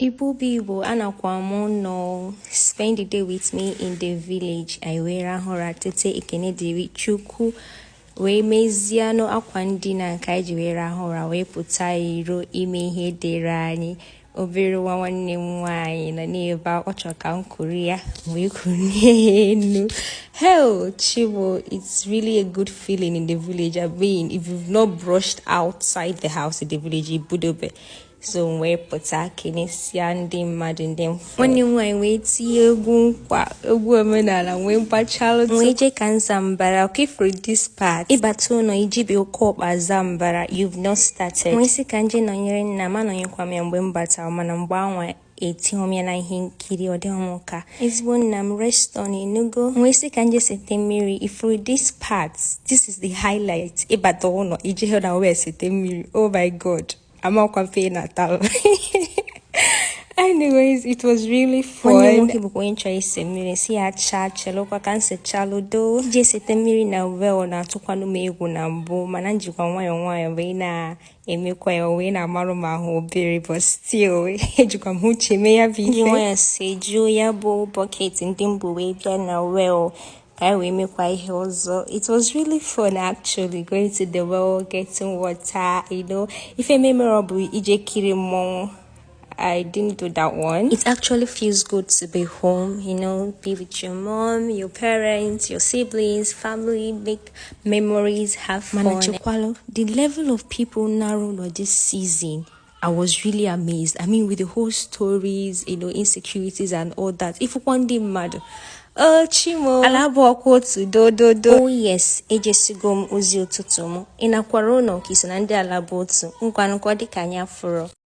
Igbo bụ Igbo, anakwa m nọ. Spend the day with me in the village. Anyị wee rahụ ụra, tete, ekene dịrị Chukwu, wee mezianụ akwa ndina nke anyị ji wee rahụ ụra, wee pụta iro ime ihe dịrị anyị. Obere nwa nwanne m nwaanyị nọ n'ebe a, ọ chọrọ ka m kuru ya, wee kunie ya enu. Hell, Chibo, it's really a good feeling in the village. I mean, if you've not brushed outside the house in the village, ibudobe. So wee pụta, kenesịa ndị mmadụ, ndị mfụ. Nwanne m nwaanyị wee tinye egwu nkwa, egwu omenala, wee gbachalụ, wee jee ka nza mbara. Okay, for this part, ịbata ụlọ ijibi oke ọkpa za mbara, you've not started. Wee sị ka nje nọnyere nna m, anọnyekwa m ya mgbe m batara, mana mgbe anwa etinye m ya na ihe nkiri, ọ dịghị m ka ezigbo nna m. Rest on enugo. Wee sị ka nje sete mmiri. Ifuru this part, this is the highlight. Ịbata ụlọ ije hụ na wee sete mmiri, oh my God, amakwa mfe na-atalụ. Anyways, it was really fun. Nwanne m nwoke bụkwa onye chọrọ ise mmiri, si ya chaa, chelụkwa ka m sechalụdo. Ije sete mmiri na well na-atụkwanụ m egwu na mbụ, mana njikwa nwayọọ nwayọọ wee na-emekwa ya, wee na-amarụ m ahụ obere, but still ejikwa m uche mee ya bụ ife. Ji nwayọọ sejuo ya bụ bucket ndị mbụ wee bịa na well ka anyị wee mekwa ihe ọzọ. It was really fun, actually, going to the well, getting water. Ife memere bụ ije kiri mmọnwụ. I didn't do that one. It actually feels good to be home, be with your mom, your parents, your siblings, family, make memories, have fun. Mana chekwalo, the level of people narrow this season, I was really amazed. I mean, with the whole stories, insecurities and all that. If one day mad, oh, Chimo, ala bụ ọkwa otu dododo. Oh yes, ejesigo m ozi ụtụtụ m. Ị nakwara ụlọ ka iso na ndị ala bụ otu. Ngwanụkwa dịka anyị afụrọ.